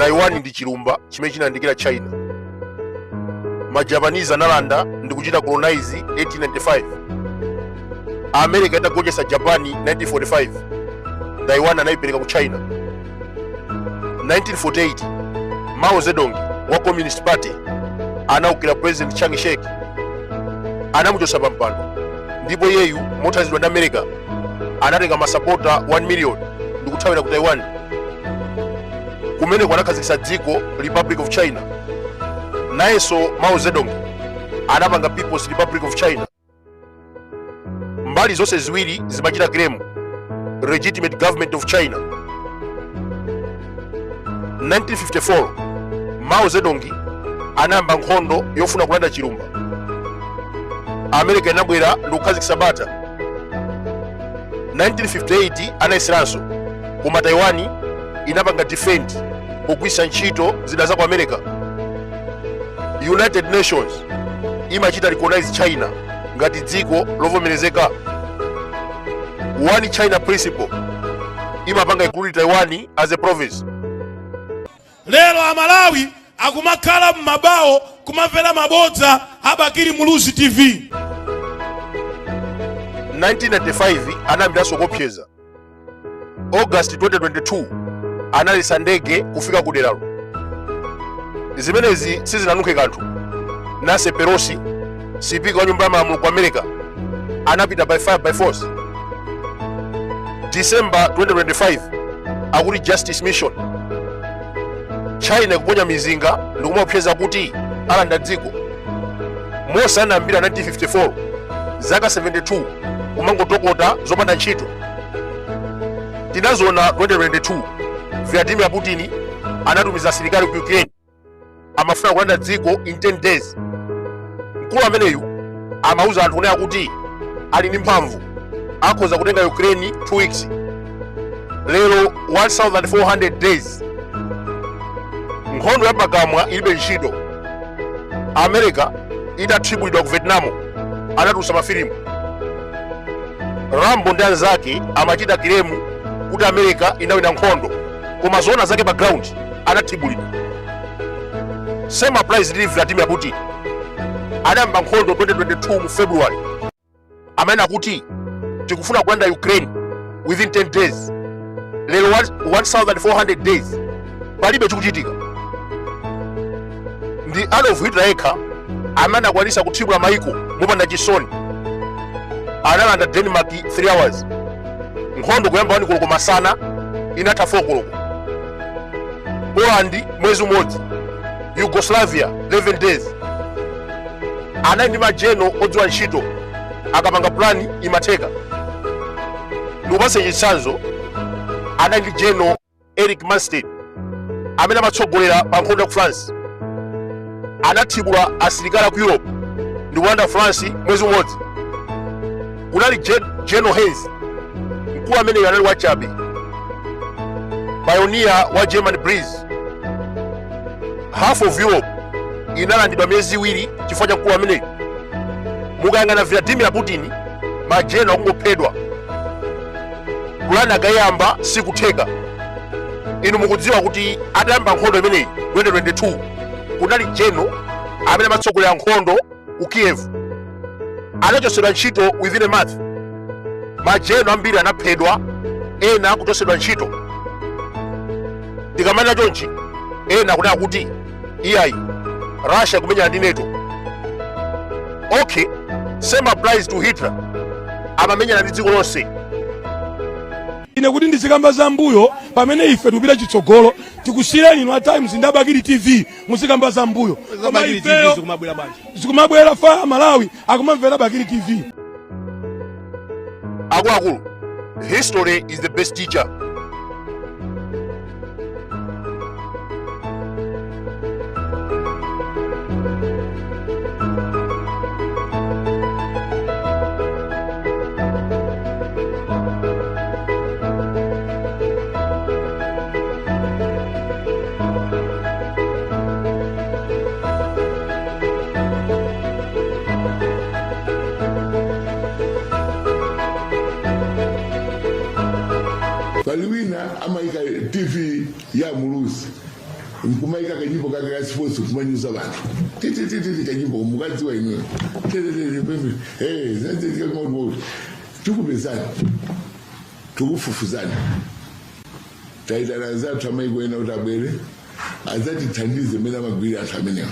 Taiwan ndi chilumba chimene chinayandikira China. Ma Japanese analanda ndi kuchita colonize 1895. America itagonjetsa Japan 1945, Taiwan anayipereka ku China. 1948 Mao Zedong wa Communist Party anaukira President Chiang Kai-shek, anamuchotsa pa mpando, ndipo iyeyu mothandizidwa ndi America anatenga masapota 1 million ndi kuthawira ku Taiwan. Kumeneko anakhazikitsa dziko Republic of China. Nayenso Mao Zedong anapanga People's Republic of China. Mbali zonse ziwiri zimachita claim legitimate government of China. 1954 Mao Zedong anayamba nkhondo yofuna kulanda chilumba. America inabwera ndi kukhazikitsa bata. 1958 anayeseranso, koma Taiwan inapanga defend pogwiritsa ntchito zida za ku America. United Nations imachita recognize China ngati dziko lovomerezeka. One China principle imapanga include Taiwan as a province. Lero Amalawi akumakhala m'mabawo kumamvera mabodza a Bakili Muluzi TV. 1995 anayambiranso kuopseza. August 2022 analetsa ndege kufika ku deralo. Zimenezi sizinanunkhe kanthu. Nancy Pelosi, sipika wa nyumba ya malamulo ku America, anapita by fire by force. December 2025 akuti justice mission. China ikuponya mizinga ndikumaopseza kuti alanda dziko. Monse anayambira 1954, zaka 72 kumangotokota zopanda ntchito. Tinaziona 2022 Vladimir Putin anatumiza asilikali ku Ukraine, amafuna kulanda dziko in 10 days. Mkulu ameneyu amauza anthu kunena kuti ali ndi mphamvu, akhoza kutenga Ukraine 2 weeks. Lero 1400 days nkhondo ya pakamwa ilibe ntchito. America itathibulidwa ku Vietnam anatulutsa mafilimu. Rambo ndi anzake amachita claim kuti America inawina nkhondo, koma zoona zake pa ground anathibulidwa. Same applies ndi Vladimir Putin. Anayamba nkhondo 2022 mu February, amanena kuti tikufuna kulanda Ukraine within 10 days. Lero 1400 days palibe chikuchitika. Ndi Adolf Hitler yekha amene anakwanisa kuthibula maiko mopanda chisoni. Analanda Denmark 3 hours, nkhondo kuyamba 1 koloko masana, inatha 4 koloko. Poland mwezi umodzi, Yugoslavia 11 days. Anali ndi majeno odziwa ntchito, akapanga plani imatheka. Ndikupatse chitsanzo, anali ndi General Erich Manstein amene amatsogolera pa nkhondo ya ku France. Anathibula asilikali aku Europe ndi kulanda France mwezi umodzi. Kunali General Heinz, mkulu ameneyo anali wachabe, pioneer wa German Breeze. Half of Europe inalandidwa miyezi 2 chifukwa cha mkulu ameneyo. Mukayang'ana Vladimir Putin, majeno akungophedwa, pulani akayamba sikutheka. Inu mukudziwa kuti atayamba nkhondo imeneyi 2022 kunali jeno amene amatsogolera nkhondo ku Kiev, anachotsedwa ntchito within a month. Majeno ambiri anaphedwa, ena kuchotsedwa ntchito. Tikamanena chonchi, ena akunena kuti iyayi, Russia kumenyana ndi NATO. Okay, same applies to Hitler, amamenyana ndi dziko lonse. Ine kuti ndizikamba za mbuyo pamene ife tikupita chitsogolo, tikusiyireni inu a Times ndi a Bakili TV muzikamba za mbuyo, koma Bakili TV ifeyo zikumabwera bwanji? Zikumabwera fa Malawi akumamvera Bakili TV. Akuluakulu, history is the best teacher. Pali wina amayika TV ya Muluzi. Nkumaika kanyimbo kake ka sports kumanyoza vanthu, titititi, kanyimbo mukadziwa inuyo, titititi. Tikupezani, tikufufuzani. Taitana anzathu amaiko ena kuti abwere adzatithandize mmene amagwirira anthu amenewa.